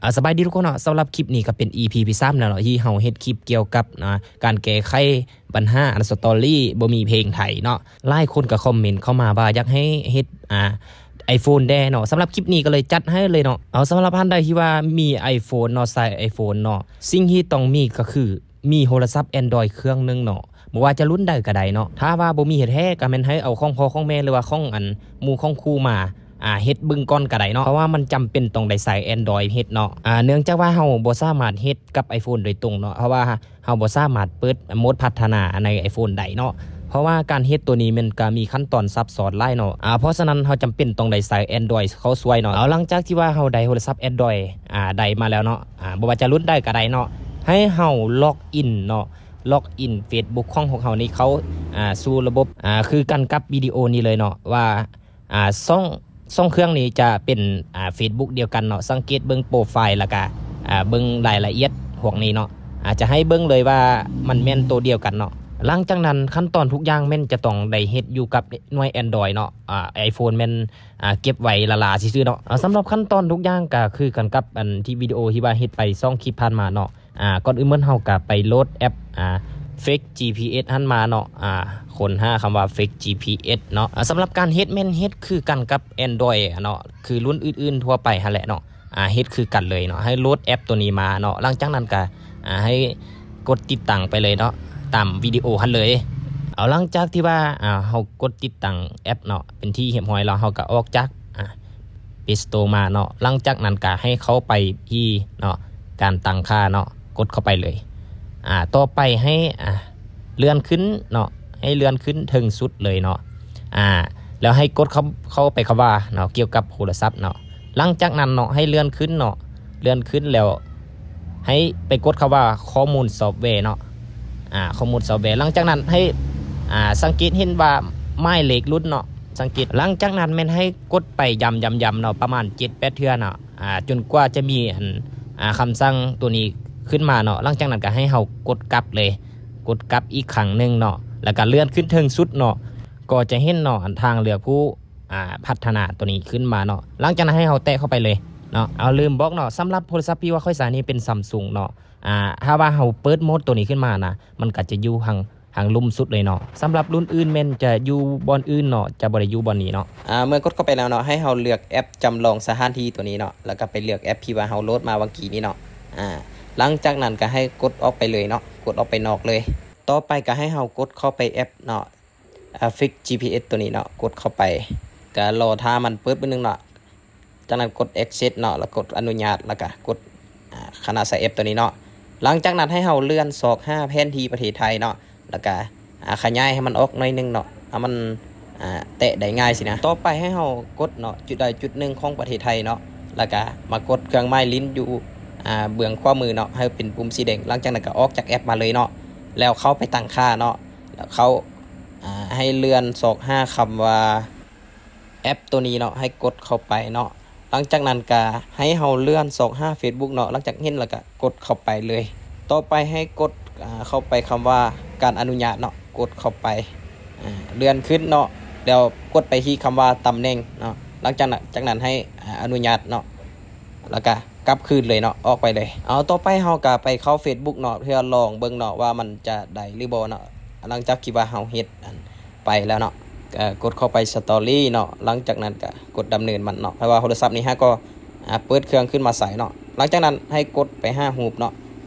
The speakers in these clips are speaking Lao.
ອ່າ ສະບາຍດີທຸກຄົນເນາະ, ສຳລັບຄລິບນີ້ກໍເປັນອີພີທີສາມແລ້ວເນາະ ທີ່ເຮົາເຮັດຄລິບກ່ຽວກັບ ອ່າ ການແກ້ໄຂບັນຫາ ອັນ ສະຕໍຣີບໍ່ມີເພງໄທເນາະ. ຫຼາຍຄົນກໍຄອມເມັນເຂົ້າມາວ່າຢາກໃຫ້ເຮັດ ອ່າ ໄອໂຟນແດ່ເນາະ. ສຳລັບຄລິບນີ້ກໍເລີຍຈັດໃຫ້ເລີຍເນາະ. ເອົາ ສຳລັບທ່ານໃດທີ່ວ່າມີໄອໂຟນເນາະ, ໃຊ້ໄອໂຟນເນາະ, ສິ່ງທີ່ຕ້ອງມີກໍຄື ມີໂທລະສັບແອນດຣອຍເຄື່ອງໜຶ່ງເນາະ, ບໍ່ວ່າຈະລຸ້ນໃດກໍໄດ້ເນາະ. ຖ້າວ່າບໍ່ມີແທ້ໆ ກໍແມ່ນໃຫ້ເອົາຂອງພໍ່ຂອງແມ່ ຫຼືວ່າຂອງອັນໝູ່ຂອງຄູ່ມາ ອ່າ ເຮັດເບິ່ງກ່ອນກໍໄດ້ເນາະ, ເພາະວ່າມັນຈຳເປັນຕ້ອງໄດ້ໃຊ້ແອນດຣອຍເຮັດເນາະ. ອ່າ ເນື່ອງຈາກວ່າເຮົາບໍ່ສາມາດເຮັດກັບໄອໂຟນໂດຍຕົງເນາະ, ເພາະວ່າເຮົາບໍ່ສາມາດເປີດໂໝດພັດທະນາໃນໄອໂຟນໄດ້ເນາະ, ເພາະວ່າການເຮັດໂຕນີ້ມັນກໍມີຂັ້ນຕອນຊັບຊ້ອນຫຼາຍເນາະ. ອ່າ ເພາະສະນັ້ນເຮົາຈຳເປັນຕ້ອງໄດ້ໃຊ້ແອນດຣອຍເຂົ້າຊ່ວຍເນາະ. ເອົາ ຫຼັງຈາກທີ່ວ່າເຮົາໄດ້ໂທລະສັບແອນດຣອຍ ອ່າ ໄດ້ມາແລ້ວເນາະ, ອ່າ ບໍ່ວ່າຈະລຸ້ນໃດກໍໄດ້ເນາະ, ໃຫ້ເຮົາລັອກອິນເນາະ, ລັອກອິນເຟສບຸກຂອງພວກເຮົານີ້ເຂົ້າ ອ່າ ສູ່ລະບົບ ອ່າ ຄືກັນກັບວິດີໂອນີ້ເລີຍເນາະ ວ່າ ອ່າ ສອງ ສອງເຄື່ອງນີ້ຈະເປັນ ອ່າ ເຟສບຸກດຽວກັນເນາະ. ສັງເກດເບິ່ງໂປຣໄຟລ໌ ແລ້ວກະ ອ່າ ເບິ່ງລາຍລະອຽດພວກນີ້ເນາະ, ອາດຈະໃຫ້ເບິ່ງເລີຍວ່າມັນແມ່ນໂຕດຽວກັນເນາະ. ຫຼັງຈາກນັ້ນຂັ້ນຕອນທຸກຢ່າງແມ່ນຈະຕ້ອງໄດ້ເຮັດຢູ່ກັບໜ່ວຍແອນດຣອຍເນາະ, ອ່າ ໄອໂຟນແມ່ນ ອ່າ ເກັບໄວ້ລ້າໆຊື່ໆເນາະ. ອ່າ ສຳລັບຂັ້ນຕອນທຸກຢ່າງກໍຄືກັນກັບອັນທີ່ວິດີໂອທີ່ວ່າເຮັດໄປສອງຄລິບຜ່ານມາເນາະ. ອ່າ ກ່ອນອື່ນໝົດເຮົາກໍໄປໂຫຼດແອັບ ອ່າ ເຟກຈີພີເອັສຫັ້ນມາເນາະ, ອ່າ ຄົ້ນຫາຄຳວ່າເຟກຈີພີເອັສເນາະ. ອ່າ ສຳລັບການເຮັດແມ່ນເຮັດຄືກັນກັບແອນດຣອຍເນາະ, ຄືລຸ້ນອື່ນໆທົ່ວໄປຫັ້ນແຫຼະເນາະ, ອ່າ ເຮັດຄືກັນເລີຍເນາະ, ໃຫ້ໂຫຼດແອັບໂຕນີ້ມາເນາະ. ຫຼັງຈາກນັ້ນກໍ ອ່າ ໃຫ້ກົດຕິດຕັ້ງໄປເລີຍເນາະ ຕາມວິດີໂອຫັ້ນເລີຍ. ເອົາ ຫຼັງຈາກທີ່ວ່າ ອ່າ ເຮົາກົດຕິດຕັ້ງແອັບເນາະ ເປັນທີ່ຮຽບຮ້ອຍແລ້ວ ເຮົາກໍອອກຈາກ ອ່າ ເພລສະໂຕມາເນາະ. ຫຼັງຈາກນັ້ນກໍໃຫ້ເຂົ້າໄປທີ່ເນາະ ການຕັ້ງຄ່າເນາະ, ກົດເຂົ້າໄປເລີຍ. ອ່າ ຕໍ່ໄປໃຫ້ ອ່າ ເລື່ອນຂຶ້ນເນາະ, ໃຫ້ເລື່ອນຂຶ້ນເທິງສຸດເລີຍເນາະ. ອ່າ ແລ້ວໃຫ້ກົດເຂົ້າ ເຂົ້າໄປຄຳວ່າເນາະ ກ່ຽວກັບໂທລະສັບເນາະ. ຫຼັງຈາກນັ້ນເນາະ ໃຫ້ເລື່ອນຂຶ້ນເນາະ, ເລື່ອນຂຶ້ນແລ້ວໃຫ້ໄປກົດຄຳວ່າຂໍ້ມູນຊອບແວເນາະ, ອ່າ ຂໍ້ມູນຊອບແວ. ຫຼັງຈາກນັ້ນໃຫ້ ອ່າ ສັງເກດເຫັນວ່າໝາຍເລກລຸ້ນເນາະ, ສັງເກດ. ຫຼັງຈາກນັ້ນແມ່ນໃຫ້ກົດໄປຢ້ຳໆໆເນາະ ປະມານເຈັດແປດເທື່ອເນາະ, ອ່າ ຈົນກວ່າຈະມີອັນ ອ່າ ຄຳສັ່ງໂຕນີ້ຂຶ້ນມາເນາະ. ຫຼັງຈາກນັ້ນກໍໃຫ້ເຮົາກົດກັບເລີຍ, ກົດກັບອີກຄັ້ງໜຶ່ງເນາະ, ແລ້ວກໍເລື່ອນຂຶ້ນເທິງສຸດເນາະ, ກໍຈະເຫັນເນາະ ອັນທາງເລືອກຜູ້ ອ່າ ພັດທະນາໂຕນີ້ຂຶ້ນມາເນາະ. ຫຼັງຈາກນັ້ນໃຫ້ເຮົາແຕະເຂົ້າໄປເລີຍເນາະ. ເອົາ ລືມບອກເນາະ, ສຳລັບໂທລະສັບທີ່ວ່າຂ້ອຍໃຊ້ນີ້ເປັນຊຳຊຸງເນາະ. ອ່າ ຖ້າວ່າເຮົາເປີດໂໝດໂຕນີ້ຂຶ້ນມານະ, ມັນກໍຈະຢູ່ທາງ ທາງລຸ່ມສຸດເລີຍເນາະ. ສຳລັບລຸ້ນອື່ນແມ່ນຈະຢູ່ບ່ອນອື່ນເນາະ, ຈະບໍ່ໄດ້ຢູ່ບ່ອນນີ້ເນາະ. ອ່າ ເມື່ອກົດເຂົ້າໄປແລ້ວເນາະ, ໃຫ້ເຮົາເລືອກແອັບຈຳລອງສະຖານທີ່ໂຕນີ້ເນາະ, ແລ້ວກໍໄປເລືອກແອັບທີ່ວ່າເຮົາໂຫຼດມາຫວ່າງກີ້ນີ້ເນາະ. ອ່າ ຫຼັງຈາກນັ້ນກໍໃຫ້ກົດອອກໄປເລີຍເນາະ, ກົດອອກໄປນອກເລີຍ. ຕໍ່ໄປກໍໃຫ້ເຮົາກົດເຂົ້າໄປແອັບເນາະ, ອ່າ ເຟກຈີພີເອັສໂຕນີ້ເນາະ, ກົດເຂົ້າໄປ ກໍລໍຖ້າມັນເປີດເບິ່ງໜຶ່ງເນາະ. ຈາກນັ້ນກົດແອັກເຊັດເນາະ, ແລ້ວກົດອະນຸຍາດ, ແລ້ວກະກົດ ອ່າ ຂະໜາດໃສ່ແອັບໂຕນີ້ເນາະ. ຫຼັງຈາກນັ້ນໃຫ້ເຮົາເລື່ອນຊອກຫາແຜນທີ່ປະເທດໄທເນາະ, ແລ້ວກະ ອ່າ ຂະຫຍາຍໃຫ້ມັນອອກໜ້ອຍໜຶ່ງເນາະ, ໃຫ້ມັນ ອ່າ ແຕະໄດ້ງ່າຍຊີ້ນະ. ຕໍ່ໄປໃຫ້ເຮົາກົດເນາະ ຈຸດໃດຈຸດໜຶ່ງຂອງປະເທດໄທເນາະ, ແລ້ວກະມາກົດເຄື່ອງໝາຍລິ້ນຢູ່ ອ່າ ເບື້ອງຂວາມືເນາະ, ໃຫ້ເປັນປຸ່ມສີແດງ. ຫຼັງຈາກນັ້ນກໍອອກຈາກແອັບມາເລີຍເນາະ, ແລ້ວເຂົ້າໄປຕັ້ງຄ່າເນາະ, ແລ້ວເຂົ້າ ອ່າ ໃຫ້ເລື່ອນຊອກຫາຄຳວ່າ ແອັບໂຕນີ້ເນາະ, ໃຫ້ກົດເຂົ້າໄປເນາະ. ຫຼັງຈາກນັ້ນກະໃຫ້ເຮົາເລື່ອນຊອກຫາເຟສບຸກເນາະ, ຫຼັງຈາກເຫັນແລ້ວກະກົດເຂົ້າໄປເລີຍ. ຕໍ່ໄປໃຫ້ກົດ ອ່າ ເຂົ້າໄປຄຳວ່າການອະນຸຍາດເນາະ, ກົດເຂົ້າໄປ ອ່າ ເລື່ອນຂຶ້ນເນາະ, ແລ້ວກົດໄປທີ່ຄຳວ່າຕຳແໜ່ງເນາະ. ຫຼັງຈາກນັ້ນ ຈາກນັ້ນໃຫ້ ອ່າ ອະນຸຍາດເນາະ, ແລ້ວກະ ກັບຄືນເລີຍເນາະ, ອອກໄປເລີຍ. ເອົາ ຕໍ່ໄປເຮົາກໍໄປເຂົ້າເຟສບຸກເນາະ ເພື່ອລອງເບິ່ງເນາະວ່າມັນຈະໄດ້ຫຼືບໍ່ເນາະ. ຫຼັງຈາກທີ່ວ່າເຮົາເຮັດອັນໄປແລ້ວເນາະ, ກໍກົດເຂົ້າໄປສະຕໍຣີເນາະ, ຫຼັງຈາກນັ້ນກໍກົດດຳເນີນມັນເນາະ, ເພາະວ່າໂທລະສັບນີ້ຫາກໍ ອ່າ ເປີດເຄື່ອງຂຶ້ນມາໃຊ້ເນາະ. ຫຼັງຈາກນັ້ນໃຫ້ກົດໄປຫາຮູບເນາະ,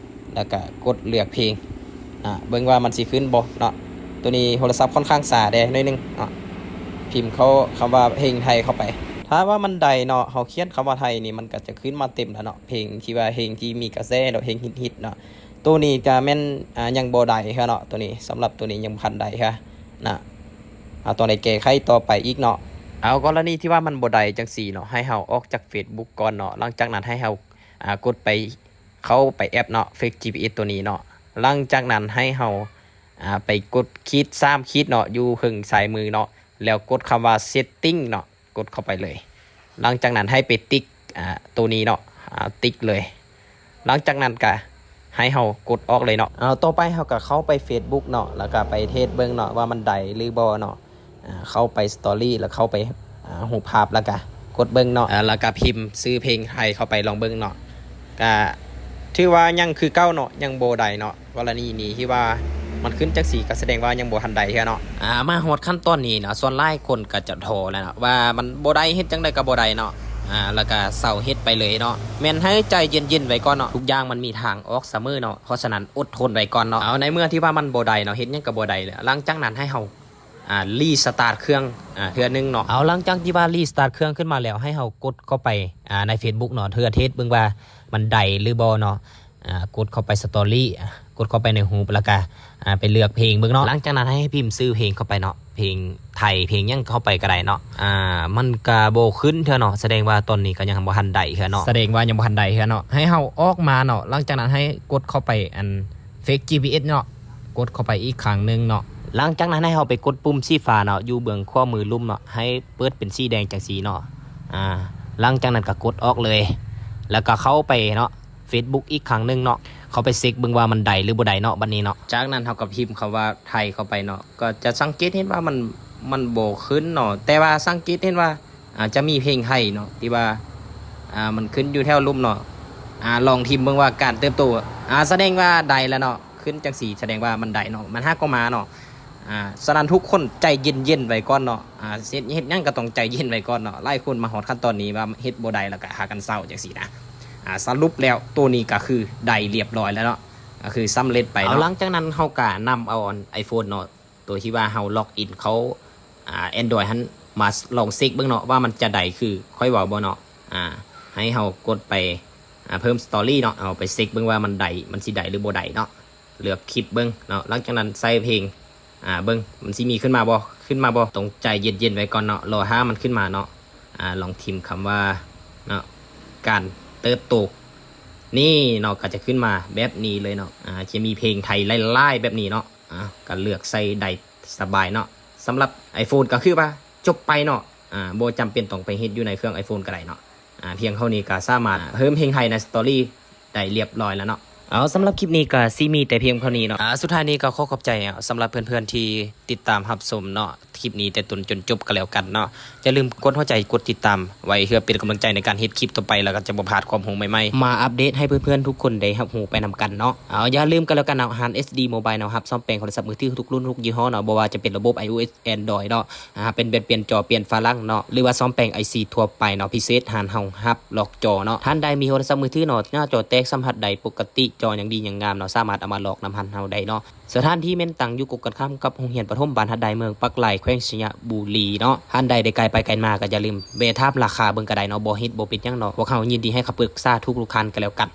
ແລ້ວກໍກົດເລືອກເພງ ອ່າ ເບິ່ງວ່າມັນຊິຂຶ້ນບໍ່ເນາະ. ໂຕນີ້ໂທລະສັບຂ້ອນຂ້າງຊ້າແດ່ໜ້ອຍໜຶ່ງເນາະ, ພິມເຂົ້າຄຳວ່າເພງໄທເຂົ້າໄປ. ຖ້າວ່າມັນໄດ້ເນາະ, ເຮົາຂຽນຄຳວ່າໄທນີ້ ມັນກໍຈະຂຶ້ນມາເຕັມແລ້ວເນາະ, ເພງທີ່ວ່າເພງທີ່ມີກະແສເນາະ, ເພງຮິດໆເນາະ. ໂຕນີ້ກະແມ່ນ ອ່າ ຍັງບໍ່ໄດ້ເທື່ອເນາະ, ໂຕນີ້ ສຳລັບໂຕນີ້ຍັງບໍ່ທັນໄດ້ເທື່ອນະ, ເຮົາຕ້ອງໄດ້ແກ້ໄຂຕໍ່ໄປອີກເນາະ. ເອົາ ກໍລະນີທີ່ວ່າມັນບໍ່ໄດ້ຈັ່ງຊີ້ເນາະ, ໃຫ້ເຮົາອອກຈາກເຟສບຸກກ່ອນເນາະ, ຫຼັງຈາກນັ້ນໃຫ້ເຮົາ ອ່າ ກົດໄປ ເຂົ້າໄປແອັບເນາະ ເຟກຈີພີເອັສໂຕນີ້ເນາະ. ຫຼັງຈາກນັ້ນໃຫ້ເຮົາ ອ່າ ໄປກົດຂີດສາມຂີດເນາະ ຢູ່ເທິງຊ້າຍມືເນາະ, ແລ້ວກົດຄຳວ່າເຊັດຕິ້ງເນາະ, ກົດເຂົ້າໄປເລີຍ. ຫຼັງຈາກນັ້ນໃຫ້ໄປຕິກ ອ່າ ໂຕນີ້ເນາະ, ອ່າ ຕິກເລີຍ. ຫຼັງຈາກນັ້ນກະໃຫ້ເຮົາກົດອອກເລີຍເນາະ. ເອົາ ຕໍ່ໄປເຮົາກະເຂົ້າໄປເຟສບຸກເນາະ, ແລ້ວກະໄປເທສເບິ່ງເນາະ ວ່າມັນໄດ້ຫຼືບໍ່ເນາະ. ອ່າ ເຂົ້າໄປສະຕໍຣີ ແລ້ວເຂົ້າໄປ ອ່າ ຮູບພາບ ແລ້ວກະກົດເບິ່ງເນາະ, ແລ້ວກະພິມຊື່ເພງໄທເຂົ້າໄປລອງເບິ່ງເນາະ. ກະຖືວ່າຍັງຄືເກົ່າເນາະ ຍັງບໍ່ໄດ້ເນາະ. ກໍລະນີນີ້ທີ່ວ່າມັນຂຶ້ນຈັ່ງຊີ້ ກໍສະແດງວ່າຍັງບໍ່ທັນໄດ້ເທື່ອເນາະ. ອາ ມາຮອດຂັ້ນຕອນນີ້ເນາະ ສ່ວນຫຼາຍຄົນກໍຈະທໍ້ແລ້ວເນາະ ວ່າມັນບໍ່ໄດ້ ເຮັດຈັ່ງໃດກໍບໍ່ໄດ້ເນາະ. ອາ ແລ້ວກໍເຊົາເຮັດໄປເລີຍເນາະ. ແມ່ນໃຫ້ໃຈເຢັນໆໄວ້ກ່ອນເນາະ ທຸກຢ່າງມັນມີທາງອອກສະເໝີເນາະ. ເພາະສະນັ້ນອົດທົນໄວ້ກ່ອນເນາະ. ເອົາ ໃນເມື່ອທີ່ວ່າມັນບໍ່ໄດ້ເນາະ ເຮັດຫຍັງກໍບໍ່ໄດ້ແລ້ວ ຫຼັງຈາກນັ້ນໃຫ້ເຮົາ ອ່າ ຣີສະຕາດເຄື່ອງ ອ່າ ເທື່ອໜຶ່ງເນາະ. ເອົາ ຫຼັງຈາກທີ່ວ່າຣີສະຕາດເຄື່ອງຂຶ້ນມາແລ້ວ ໃຫ້ເຮົາກົດເຂົ້າໄປ ອ່າ ໃນເຟສບຸກເນາະ ເພື່ອເທສເບິ່ງວ່າມັນໄດ້ຫຼືບໍ່ເນາະ. ອ່າ ກົດເຂົ້າໄປສະຕໍຣີ ອ່າ ກົດເຂົ້າໄປໃນຮູບ ແລ້ວກະ ອ່າ ໄປເລືອກເພງເບິ່ງເນາະ. ຫຼັງຈາກນັ້ນໃຫ້ພິມຊື່ເພງເຂົ້າໄປເນາະ ເພງໄທ ເພງຫຍັງເຂົ້າໄປກໍໄດ້ເນາະ. ອ່າ ມັນກະບໍ່ຂຶ້ນເທື່ອເນາະ ສະແດງວ່າຕອນນີ້ກໍຍັງບໍ່ທັນໄດ້ເທື່ອເນາະ ສະແດງວ່າຍັງບໍ່ທັນໄດ້ເທື່ອເນາະ. ໃຫ້ເຮົາອອກມາເນາະ ຫຼັງຈາກນັ້ນໃຫ້ກົດເຂົ້າໄປອັນ ເຟກຈີພີເອສເນາະ ກົດເຂົ້າໄປອີກຄັ້ງໜຶ່ງເນາະ. ຫຼັງຈາກນັ້ນໃຫ້ເຮົາໄປກົດປຸ່ມສີຟ້າເນາະ ຢູ່ເບື້ອງຂວາມືລຸ່ມເນາະ ໃຫ້ເປີດເປັນສີແດງຈັ່ງຊີ້ເນາະ. ອາ ຫຼັງຈາກນັ້ນກໍກົດອອກເລີຍ ແລ້ວກໍເຂົ້າໄປເນາະ ເຟສບຸກອີກຄັ້ງໜຶ່ງເນາະ ເຂົ້າໄປເຊັກເບິ່ງວ່າມັນໄດ້ຫຼືບໍ່ໄດ້ເນາະ ບັດນີ້ເນາະ. ຈາກນັ້ນເຮົາກໍພິມຄຳວ່າໄທເຂົ້າໄປເນາະ ກໍຈະສັງເກດເຫັນວ່າມັນ ມັນບໍ່ຂຶ້ນເນາະ ແຕ່ວ່າສັງເກດເຫັນວ່າ ອາ ຈະມີເພງໄທເນາະ ທີ່ວ່າ ອາ ມັນຂຶ້ນຢູ່ແຖວລຸ່ມເນາະ. ອາ ລອງທິມເບິ່ງວ່າການເຕີບໂຕ ອາ ສະແດງວ່າໄດ້ແລ້ວເນາະ ຂຶ້ນຈັ່ງຊີ້ສະແດງວ່າມັນໄດ້ເນາະ ມັນຫາກໍມາເນາະ. ອາ ສະນັ້ນທຸກຄົນໃຈເຢັນໆໄວ້ກ່ອນເນາະ. ອາ ເຮັດ ເຮັດຫຍັງກໍຕ້ອງໃຈເຢັນໄວ້ກ່ອນເນາະ. ຫຼາຍຄົນມາຮອດຂັ້ນຕອນນີ້ວ່າເຮັດບໍ່ໄດ້ ແລ້ວກໍຫາກັນເຊົາຈັ່ງຊີ້ນະ. ອາ ສະຫຼຸບແລ້ວໂຕນີ້ກໍຄືໄດ້ລຽບຮ້ອຍແລ້ວເນາະ ກໍຄືສຳເລັດໄປເນາະ. ເອົາ ຫຼັງຈາກນັ້ນເຮົາກໍນຳເອົາອັນ iPhone ເນາະ ໂຕທີ່ວ່າເຮົາລັອກອິນເຂົ້າ ອາ Android ຫັ້ນ ມາລອງເຊັກເບິ່ງເນາະ ວ່າມັນຈະໄດ້ຄືຂ້ອຍເວົ້າບໍ່ເນາະ. ອາ ໃຫ້ເຮົາກົດໄປ ອາ ເພີ່ມສະຕໍຣີເນາະ ເອົາໄປເຊັກເບິ່ງວ່າມັນໄດ້ ມັນຊິໄດ້ຫຼືບໍ່ໄດ້ເນາະ. ເລືອກຄລິບເບິ່ງເນາະ ຫຼັງຈາກນັ້ນໃສ່ເພງ ອາ ເບິ່ງມັນຊິມີຂຶ້ນມາບໍ່ ຂຶ້ນມາບໍ່. ຕ້ອງໃຈເຢັນໆໄວ້ກ່ອນເນາະ ລໍຖ້າມັນຂຶ້ນມາເນາະ. ອາ ລອງພິມຄຳວ່າເນາະ ການເຕີບໂຕ ນີ້ເນາະ ກໍຈະຂຶ້ນມາແບບນີ້ເລີຍເນາະ. ອາ ຈະມີເພງໄທຫຼາຍໆແບບນີ້ເນາະ. ອາ ກໍເລືອກໃສ່ໄດ້ສະບາຍເນາະ. ສຳລັບ iPhone ກໍຄືວ່າຈົບໄປເນາະ. ອາ ບໍ່ຈຳເປັນຕ້ອງໄປເຮັດຢູ່ໃນເຄື່ອງ iPhone ກໍໄດ້ເນາະ. ອາ ພຽງເທົ່ານີ້ກໍສາມາດເພີ່ມເພງໄທໃນສະຕໍຣີໄດ້ລຽບຮ້ອຍແລ້ວເນາະ. ເອົາ ສຳລັບຄລິບນີ້ກໍຊິມີແຕ່ພຽງເທົ່ານີ້ເນາະ. ອາ ສຸດທ້າຍນີ້ກໍຂໍຂອບໃຈສຳລັບເພື່ອນໆທີ່ຕິດຕາມຮັບຊົມເນາະ ຄລິບນີ້ແຕ່ຕົ້ນຈົນຈົບກໍແລ້ວກັນເນາະ. ຢ່າລືມກົດຫົວໃຈ ກົດຕິດຕາມໄວ້ ເພື່ອເປັນກຳລັງໃຈໃນການເຮັດຄລິບຕໍ່ໄປ ແລ້ວກໍຈະບໍ່ພາດຄວາມຮູ້ໃໝ່ໆ ມາອັບເດດໃຫ້ເພື່ອນໆທຸກຄົນໄດ້ຮັບຮູ້ໄປນຳກັນເນາະ. ເອົາ ຢ່າລືມກັນແລ້ວກັນເນາະ ຮ້ານ ເອສ ດີ Mobile ເນາະ ຮັບສ້ອມແປງໂທລະສັບມືຖືທຸກລຸ້ນທຸກຍີ່ຫໍ້ເນາະ ບໍ່ວ່າຈະເປັນລະບົບ iOS Android ເນາະ ອາ ເປັນແບບປ່ຽນຈໍປ່ຽນຝາຫຼັງເນາະ ຫຼືວ່າສ້ອມແປງໄອຊີທົ່ວໄປເນາະ. ພິເສດຮ້ານເຮົາຮັບລອກຈໍເນາະ. ທ່ານໃດມີໂທລະສັບມືຖືເນາະ ໜ້າຈໍແຕກສຳຜັດໄດ້ປົກກະຕິ ຈໍຍັງດີຍັງງາມເນາະ ສາມາດເອົາມາລອກນຳຮ້ານເຮົາໄດ້ເນາະ. ສະຖານທີ່ແມ່ນຕັ້ງຢູ່ກົງກັນຂ້າມກັບໂຮງຮຽນປະຖົມບ້ານຫາດໃດ ເມືອງປາກລາຍ ແຂວງໄຊຍະບູລີເນາະ. ທ່ານໃດໄດ້ກາຍໄປກາຍມາກໍຢ່າລືມແວະຖາມລາຄາເບິ່ງກໍໄດ້ເນາະ ບໍ່ຜິດບໍ່ເປັນຫຍັງເນາະ. ພວກເຮົາຍິນດີໃຫ້ຄຳປຶກສາທຸກໆທ່ານກໍແລ້ວກັນ.